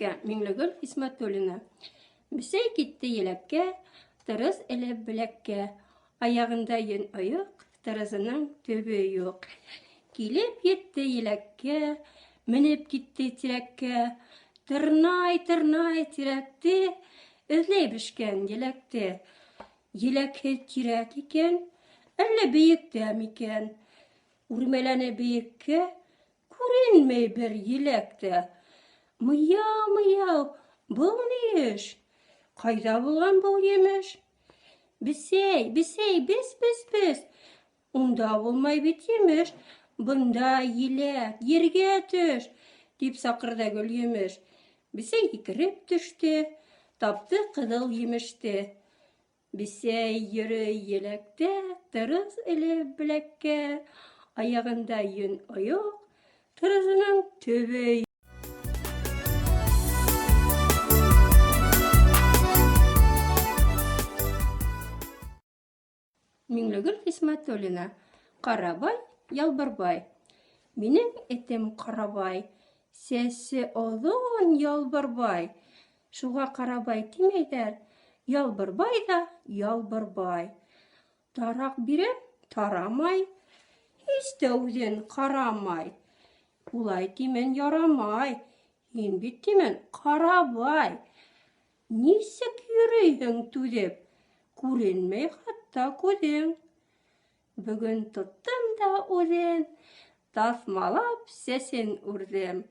Еләккә, Миңлегөл Хисмәтуллина. Бесәй китте еләккә, тырыз элеп беләккә. Аяғында йөн ойоҡ, тырызының төбө юҡ. Килеп етте еләккә, менеп китте тирәккә. Тырнай, тырнай тирәкте, эҙләй бешкән еләкте. Еләкһеҙ тирәк икән, әллә бейектә микән? Үрмәләне бейеккә, күренмәй бер еләк тә. Мыяу, мыяу, был ни эш? Ҡайҙа булған был емеш? Бесәй, бесәй, бес, бес, бес. Унда булмай бит емеш. Бында еләк, ергә төш, тип саҡырҙы Гөлйемеш. Бесәй һикереп төштө, тапты ҡыҙыл емеште. Бесәй йөрөй еләктә, тырыз элеп беләккә, аяғында йөн ойоҡ, тырызының төбө. Миңлегөл Хисмәтуллина. Ҡарабай, Ялбырбай. Минең этем Ҡарабай, сәсе оҙон Ялбырбай. Шуға Ҡарабай тимәйҙәр, Ялбырбай ҙа Ялбырбай. Тараҡ бирәм, тарамай, һис тә үҙен ҡарамай. Улай тимен ярамай, һин бит тимен Ҡарабай. Нисек йөрөйһөң түҙеп, күренмәй хатта күҙең. Бөгөн тоттом да үҙен, таҫмалап сәсен үрҙем.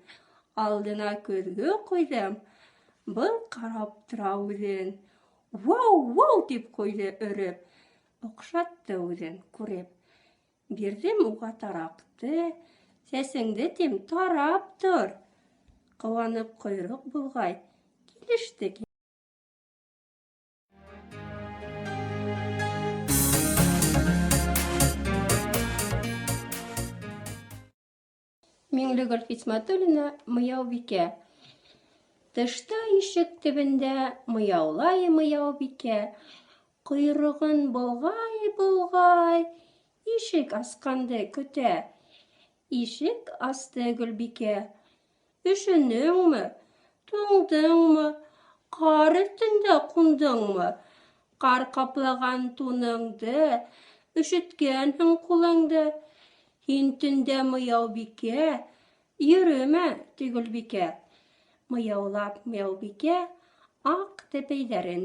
Алдына көҙгө ҡуйҙым, был ҡарап тора үҙен. Вау, вау тип ҡуйҙы өрөп, оҡшатты үҙен күреп. Бирҙем уға тараҡты, сәсеңде тим тарап тор. Ҡыуанып ҡойроҡ болғай, килештек. Миңлегөл Хисмәтуллина Мыяубикә. Тышта ишек төбөндә мыяулай Мыяубикә. Ҡойроғон болғай-болғай, ишек асҡанды көтә. Ишек асты Гөлбикә. Өшөнөңмө, туңдыңмы, ҡар өҫтөндә ҡундыңмы? Ҡар ҡаплаған туныңды, өшөткәнһең ҡулыңды. Һин төндә Мыяубикә, йөрөмә, ти Гөлбикә. Мыяулап Мыяубикә аҡ тәпәйҙәрен.